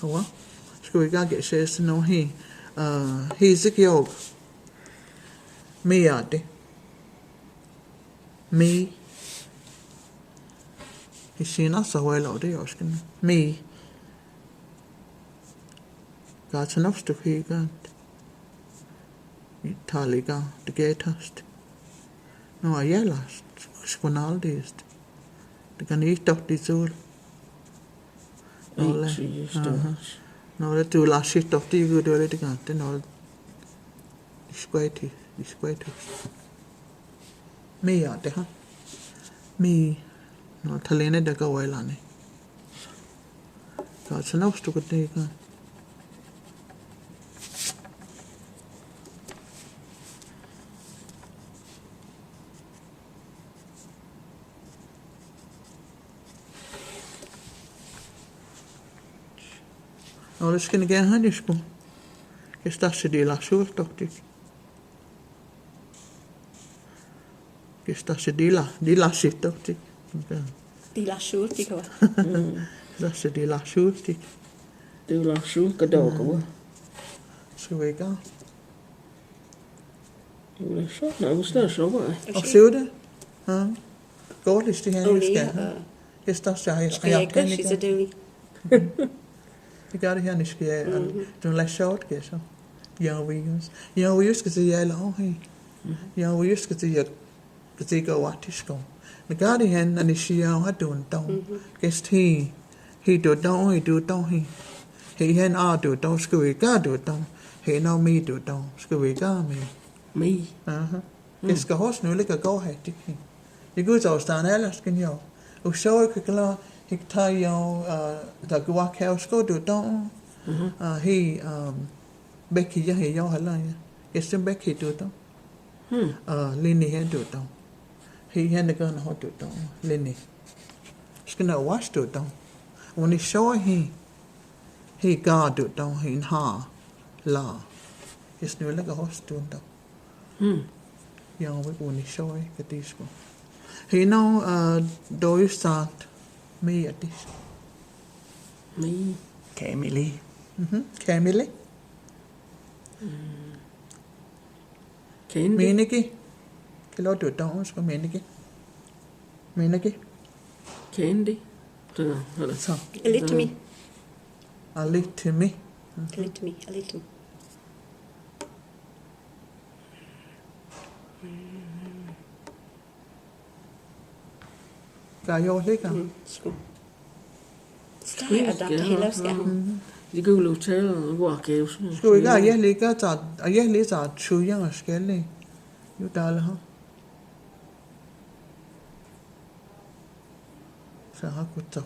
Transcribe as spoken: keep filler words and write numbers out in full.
Hawa. Skuika ke se sino hi. Ah, hi zik yok. Mi ati. Mi. Hi sina sa wela odi yoskin. Mi. Ka tsanov stuk hi kan. Italiga, de getast. No, ayela, skunaldist. De kan itok di zul. Ole. Aha. No, le tu la sitok di gu dole de kan, no. Iskueti, iskueti. Mi ati ha. Mi. No, thaline de ka wela ni. Ka tsanov stuk di kan. Ole skin gen han isku. Ke sta si di la sul tok dik. Ke sta si di la, di la si tok dik. Di la sul dik wa. Ke sta si di la sul dik. Di la sul ka do ka wa. Skuika. Ule so, na gusta so wa. O siude. Ha. Kolisti hen iske. Ke sta si ay ay. Ikari hen iske. Tun la short ke so. Yan wius. Yan wius ke si ya la ohi. Yan wius ke si ya. Ke si ka watisko. Ikari hen ani si ya ha tun tau. Ke sti. Hi tu tau, hi tu tau hi. Hi hen a tu tau, skuika tu tau. Hi no mi tu tau, skuika mi. Mi. Aha. Ke ska hos nu le ka go he tik hi. Igu zau stan elas kin yo. U so ke kla hik ta yo, ah, ta gua ke usko tu tau. Ah, hi, um, beki ya hi yo hala ya. Ke sim beki tu tau. Ah, lini hen tu tau. Hi hen ka na ho tu tau. Lini. Skina was tu tau. Uni so hi. Hi ka tu tau, hi ha. La. Is nu le ka hos tu tau. Yang we uni so hi ka tis ko. Hi no, ah, do you start? Mi atis. Mi. Kemili. Mhm. Kemili. Kendi. Miniki. Kilo tu tau, sko miniki. Miniki. Kendi. Tengah, ada. So. Alitmi. Alitmi. Alitmi, alitmi. Ka yo le ka. Sko. Ska ada hilas ka. Di ka lo chel gua ke us. Sko ka ye le ka ta, ye le ta chu yang askeli. Yu ta la ha. Sa ha ku ta.